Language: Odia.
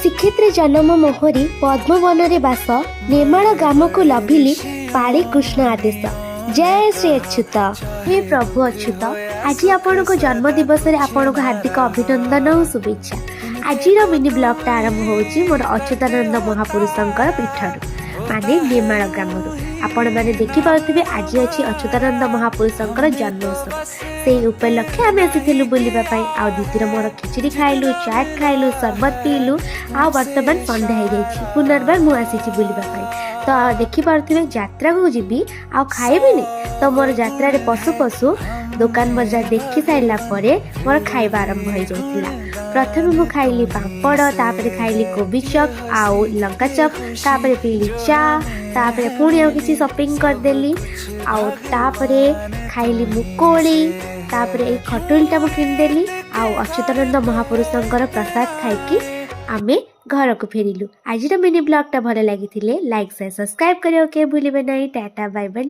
ଶ୍ରୀକ୍ଷେତ୍ରେ ଜନମ ମୋହରି, ପଦ୍ମବନରେ ବାସ, ନେମାଳ ଗ୍ରାମକୁ ଲଭିଲି ପାଳି କୃଷ୍ଣ ଆଦେଶ। ଜୟ ଶ୍ରୀ ଅଚ୍ୟୁତ। ହେ ପ୍ରଭୁ ଅଚ୍ୟୁତ, ଆଜି ଆପଣଙ୍କ ଜନ୍ମ ଦିବସରେ ଆପଣଙ୍କୁ ହାର୍ଦ୍ଦିକ ଅଭିନନ୍ଦନ ଓ ଶୁଭେଚ୍ଛା। ଆଜିର ମିନି ବ୍ଲଗଟା ଆରମ୍ଭ ହେଉଛି ମୋର ଅଚ୍ୟୁତାନନ୍ଦ ମହାପୁରୁଷଙ୍କର ପୀଠରୁ, ମାନେ ନେମାଳ ଗ୍ରାମରୁ। ଆପଣମାନେ ଦେଖିପାରୁଥିବେ, ଆଜି ଅଛି ଅଚ୍ୟୁତାନନ୍ଦ ମହାପୁରୁଷଙ୍କର ଜନ୍ମ ଉତ୍ସବ। ସେଇ ଉପଲକ୍ଷେ ଆମେ ଆସିଥିଲୁ ବୁଲିବା ପାଇଁ। ଆଉ ଦିଦିର ମୋର ଖିଚୁଡ଼ି ଖାଇଲୁ, ଚାଟ୍ ଖାଇଲୁ, ସରବତ ପିଇଲୁ। ଆଉ ବର୍ତ୍ତମାନ ସନ୍ଧ୍ୟା ହେଇଯାଇଛି, ପୁନର୍ବାର ମୁଁ ଆସିଛି ବୁଲିବା ପାଇଁ। ତ ଦେଖିପାରୁଥିବେ, ଯାତ୍ରାକୁ ଯିବି ଆଉ ଖାଇବିନି? ତ ମୋର ଯାତ୍ରାରେ ପଶୁ ପଶୁ ଦୋକାନ ବଜାର ଦେଖି ସାରିଲା ପରେ ମୋର ଖାଇବା ଆରମ୍ଭ ହେଇଯାଇଥିଲା। ପ୍ରଥମେ ମୁଁ ଖାଇଲି ପାମ୍ପଡ଼, ତାପରେ ଖାଇଲି କୋବି ଚପ୍ ଆଉ ଲଙ୍କା ଚପ୍, ତାପରେ ପିଇଲି ଚା, ତାପରେ ପୁଣି ଆଉ କିଛି ସପିଂ କରିଦେଲି ଆଉ ତାପରେ ଖାଇଲି ମୁଁ କୋଳି। ତାପରେ ଏଇ ଖଟୁଲିଟା ମୁଁ କିଣିଦେଲି ଆଉ ଅଚ୍ୟୁତାନନ୍ଦ ମହାପୁରୁଷଙ୍କର ପ୍ରସାଦ ଖାଇକି ଆମେ ଘରକୁ ଫେରିଲୁ। ଆଜିର ମିନି ବ୍ଲଗଟା ଭଲ ଲାଗିଥିଲେ ଲାଇକ୍, ସେୟାର, ସବସ୍କ୍ରାଇବ୍ କରିବାକୁ କେବେ ଭୁଲିବେ ନାହିଁ। Tata, bye bye.